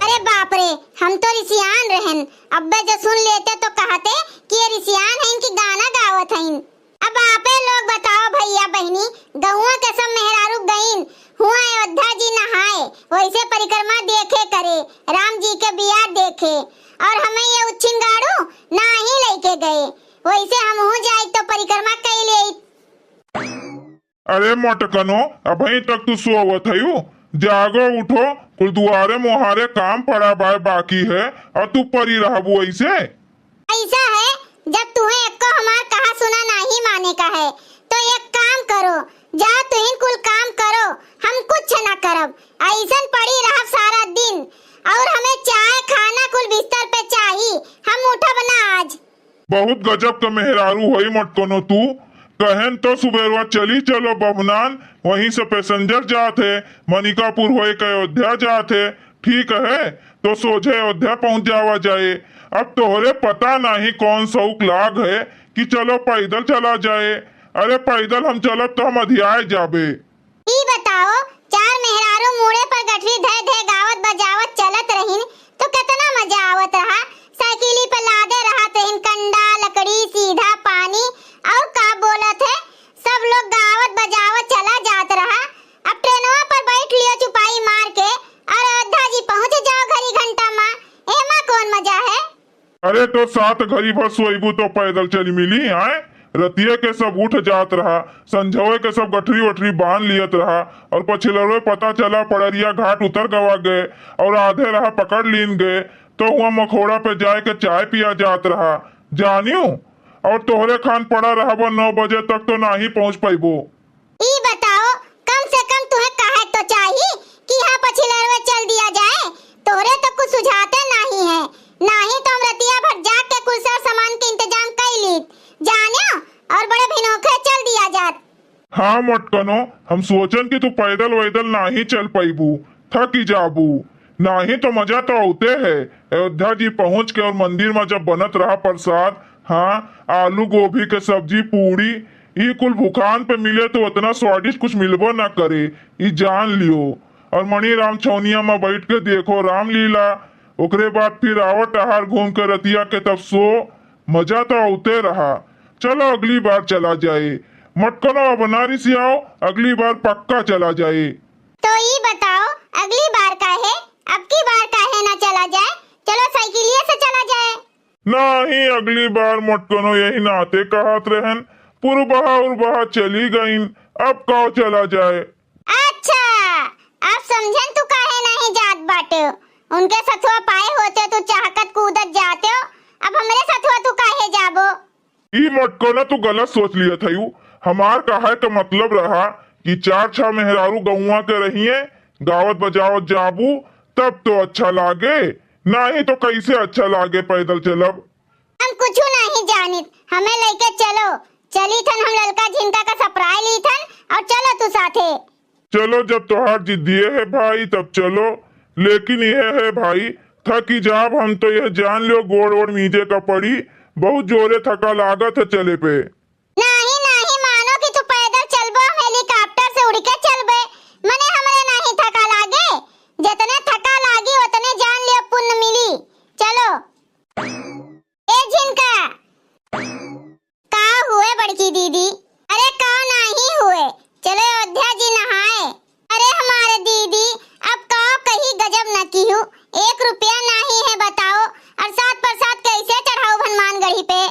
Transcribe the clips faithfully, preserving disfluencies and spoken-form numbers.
अरे बाप रे, हम तो रिसियान रहन, अब्बे जो सुन लेते तो कहते कि ये रिसियान है, इनकी गाना गावत हईन। अब आपे लोग बताओ भइया बहिनी, गउवाँ के सब मेहरारू गईन हुआँ अयोध्या जी नहाए, वइसे परिक्रमा देखे करे, राम जी के बियाह देखे, और हमें ये उच्छिन गाड़ू नाही लइके गए, वइसे हमहूँ जाइत तो परिक्रमा कइ लेइत। अरे मोटकनो, अबहीं तक तू सोवत हयू? जागो उठो, कुल दुआरे मोहारे काम पड़ा बाय बाकी है, और तू परी रहबू अइसे? अइसा है, जब तुहें एक्को हमार कहा सुना नाही माने का है, तो एक काम करो, जा तुहिन कुल काम करो, हम कुछ ना करब। अइसन पड़ी रहब सारा दिन, और हमें चाय, खाना कुल बिस्तर पे चाही, हम उठब ना आज। बहुत गजब का मेहरारू होई मोटकनो तू। कहेन तो सुबेरवा चली चलो बभनान, वहीं से पैसेंजर जात है, मनिकापुर होए के अयोध्या जात है, ठीक है, तो सोझे अयोध्या पहुँच जावा जाए। अब तोहरे पता नाही कौन शौक लाग है कि चलो पैदल चला जाए। अरे पैदल हम चलब तो हम अधियाए जाबे। ई बताओ, चार मेहरारू मूड़े पर गठरी धय धय गावत बजावत चलत रहिन, तो केतना मजा आवत रहा। साइकिली पे लादे रहत रहिन कंडा, लकड़ी, सीधा, पानी, और का बोलत है, सब लोग गावत बजावत चला जात रहा। अब ट्रेनवा पर बैठ लियो चुपाई मार के, और अयोध्या जी पहुँच जाओ घड़ी घंटा मा, एमा कौन मजा है? अरे तो सात घड़ी भर सोइबू तो पैदल चली मिली, आए? रतिये के सब उठ जात रहा, संझवे के सब गठरी वठरी बांध लियत रहा, और पछिलरवे पता चला पड़रिया घाट उतर गवा गए, और आधे रहा पकड़ लीन गए, तो हुआँ मखोड़ा पे जाए के चाय पिया जात रहा, जानियो। और तोहरे खान पड़ा रहबो नौ बजे तक तो नाही पहुँच पैबो। ई बताओ, कम से कम तुहें कहे तो चाही कि हाँ, पछिलरवे चल दिया जाए। तोहरे तो कुछ सुझाते नाही है, नाही तो हम रतिया भर जाग के कुल सर सामान के इंतजाम कई लीत, जान्यो, और बड़े भिनोखे चल दिया जात। हाँ मोटकनो, हम सोचन कि तू पैदल वैदल नाही चल पैबू, थकी जाबू। नाही तो मजा तो औते है, अयोध्या जी पहुँच के और मंदिर में जब बनत रहा प्रसाद, हाँ, आलू गोभी के सब्जी, पूड़ी, ई कुल भुखान पे मिले तो उतना स्वादिष्ट कुछ मिलबो ना करे, ई जान लियो। और मणिराम छौनिया में बैठ के देखो रामलीला, ओकरे बाद फिर आवत आहार घूम के रतिया के तब सो, मजा तो औते रहा। चलो अगली बार चला जाए। मोटकनो अब ना रिसियाओ, अगली बार पक्का चला जाए। तो ई बताओ, अगली बार काहे, अब की बार काहे ना चला जाए? चलो साइकिलिया से चला जाए। नाही, अगली बार मोटकनो यही नाते कहत रहन, पुरबहा उरबहा चली गईन, अब काव चला जाए। अच्छा, अब समझन तू काहे नाही जात बाटे। उनके सथवा पाए होते तू चहकत कूदत जाते हो, अब हमरे सथवा तू काहे जाबो? ई मोटकनो तू गलत सोच लियत हयू। हमार कहे के मतलब रहा कि चार छह मेहरारू गौवा के रहिए, गावत बजावत जाबू, तब तो अच्छा लागे, नाही तो कैसे अच्छा लागे पैदल चलब। हम कुछु नाही जानित, हमें लइके चलो। चली थन हम ललका झिनका का सपराय ली थन और चलो तू साथे। चलो, जब तोहार जिद्दिये है भाई, तब चलो। लेकिन यह है भाई, थकी जाब हम तो, यह जान लो, गोड़ ओड़ मीजे का पड़ी, बहुत जोरे थका लागत है चले पे। नाही, नाही मानो कि तू पैदल चलबो, हम हेलीकॉप्टर से उड़ के चलबे, मने हमरे नाही थका लागे, जितने थका लागी उतने जान लियो पुण्य मिली। चलो। ए झिनका, का हुए बड़की दीदी? अरे का नाही हुए, चलो अयोध्या जी नहाए। अरे हमारे दीदी, अब का कही गजब न किहू, एक रुपया नाही है बताओ, और सात प्रसाद कैसे चढ़ाऊ हनुमानगढ़ी पे?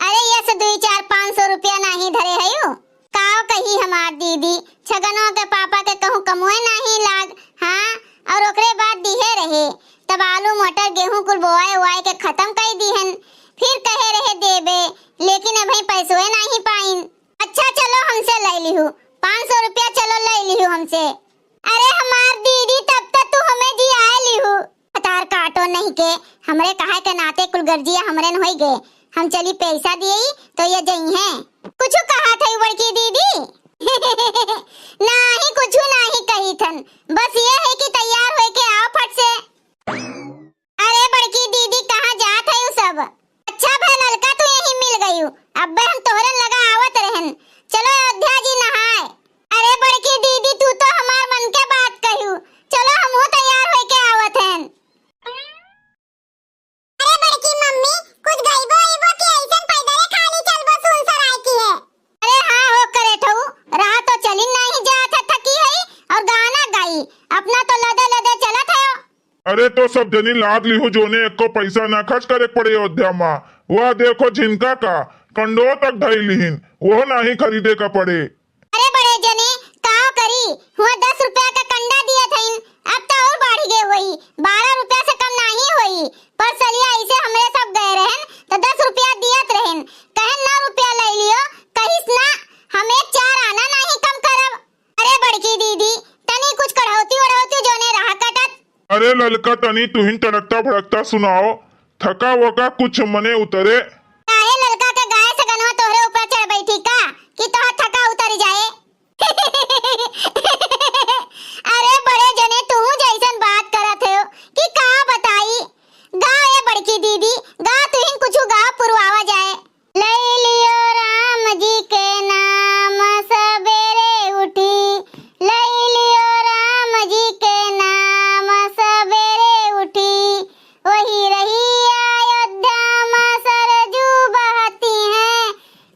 अरे ये से दुई चार पाँच सौ रुपया नाही धरे हयू? का कही हमार दीदी, छगनवा के पापा के कहूँ कमुए नाही लाग, हाँ, और ओकरे बाद दिहे रहे, तब आलू मटर गेहूँ कुल बोआए उआए के खतम कई दिहन, फिर कहे रहे देबे, लेकिन अबहीं पैसोए नाही पाइन। अच्छा चलो हमसे लइ लिहू, पाँच सौ रुपया चलो लइ लिहू हमसे। अरे हमार दीदी, तब तो तू हमें जियाए लिहू। भतार काटो नहीं के, हमरे कहे के नाते कुल गर्जिया हमरे न होई गे। हम चली पैसा दिए तो ये जइहें। कुछु कहा थे बड़की दीदी? नाही, कुछु नाही कही थन, बस ये है कि तैयार होए के आओ फट से। अरे बड़की दीदी, कहाँ जात है यू सब? अच्छा भय ललका तू यहीं मिल गयू, अब्बे हम तोहरे लगा आवत रहन। चलो अयोध्या जी नहाए। अरे बड़की दीदी, तू तो हमार मन के बात कहू, चलो हमहू तो अरे तो सब जनी लाद लिहू, जोने एक्को पैसा ना खर्च करे के पड़े अयोध्या मा। वह देखो झिनका का कंडो तक धई लिहिन, वह नाही खरीदे का पड़े। अरे बड़े जने, काव करी, हुआ दस रुपया का कंडा दिया थइन, अब तो और बढ़ गए होई, बारह रुपया से कम नाही होई। पर सलिया ऐसे हमरे सब गए रहन तो दस रुपया दियत रहन, कहन नौ रुपया ले लियो, कहिस ना, हम एक चार आना नाही कम करब। अरे बड़की दीदी, तनी कुछ कढ़ौती वढ़ौती जोने रहा कटत। अरे ललका, तनी तुहिन टड़कता भड़कता सुनाओ, थका वका कुछ मने उतरे। काहे ललका के गाय से गनवा तोहरे ऊपर चढ़ बैठी का, कि तोहर थका उतर जाए? अरे बड़े जने, तू जैसन बात करत हो कि का बताई। गा ए बड़की दीदी, गा तुहिन कुछ गा पुरवावा जाए। लई लियो राम जी के नाम सबेरे उठी, लई लियो राम जी के नाम सबेरे उठी। वही रही अयोध्या मा सरजू बहती हैं,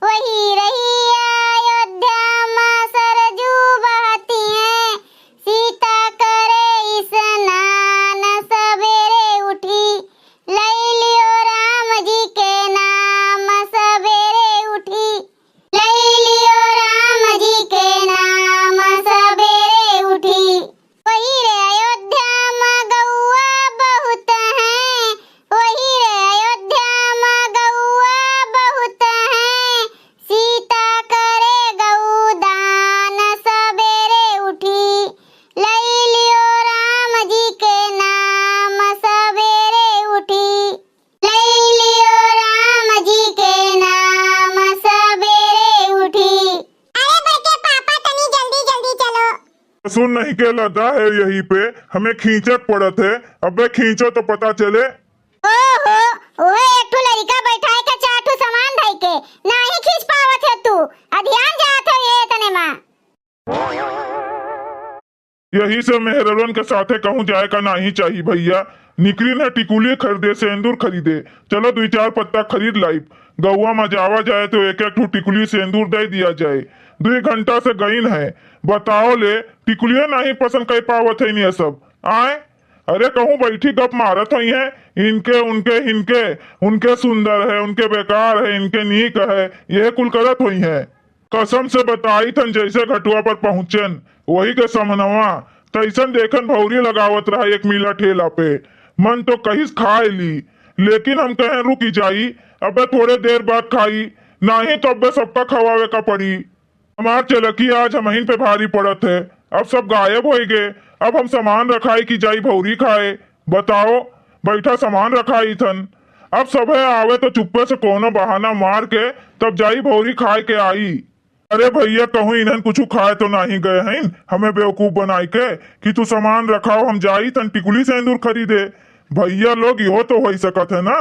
वही रही अयोध्या मा सरजू बहती हैं। सीता करे स्नान सबेरे उठी, लई लियो राम जी के नाम सबेरे उठी, लई लियो राम जी के नाम सबेरे उठी। वही रे अयोध्या मा गौआ बहुत हैं, वही रे अयोध्या मा गौआ बहुत हैं। सीता करे गौ दान सबेरे उठी, लई लियो राम जी के नाम सबेरे उठी, लई लियो राम जी के नाम सबेरे उठी। अरे बड़के पापा, तनी जल्दी जल्दी चलो। सुन नहीं के लदा है यही पे, हमें खींचक पड़त है, अबे खींचो तो पता चले। ओहो, उहे एक ठो लड़िका बैठाए के चार ठो सामान धई के, नाही खींच पावत है तू, अधियान जात है ये तने माँ। यही से मेहररुअन के साथे कहूँ जाए का नाही चाही भैया। निकरी न टिकुली खरीदे, सेंदूर खरीदे। चलो दुई चार पत्ता खरीद लाइब। गौवा मा जावा जाए तो एक एक ठो टिकुली सेंदूर दे दिया जाए। दुई घंटा से गईन है, बताओ ले, टिकुलिया नाही पसंद कर पावत है ये सब। आए, अरे कहूँ बैठी गप मारत होइहैं, इनके, उनके, हिनके, उनके सुंदर है, उनके बेकार है, इनके नीक है, यह कुल करत होइहैं। कसम से बताई थन, जैसे घटुआ पर पहुँचेन, वही के समनवा, तैसन देखन भौरी लगावत रहा एक मीला ठेला पे। मन तो कहिस खाए ली, लेकिन हम कहेन रुकी जाई, अबे थोड़े देर बाद खाई, नाही तो अबे सबका खवावे का पड़ी। हमार चलकी आज हमहिन पे भारी पड़त है। अब सब गायब होई गे। अब हम सामान रखाई कि जाई भौरी खाए? बताओ, बैठा सामान रखाई थन। अब सभे आवे तो चुप्पे से कोनो बहाना मार के तब जाई भौरी खाए के आई। अरे भैया, कहूँ इन्हन कुछ खाए तो नाही गए हईन, हमें बेवकूफ बनाई के कि तू सामान रखाओ, हम जाई थन टिकुली सेंदूर खरीदे। भैया लोग, इहो तो होई सकत है ना?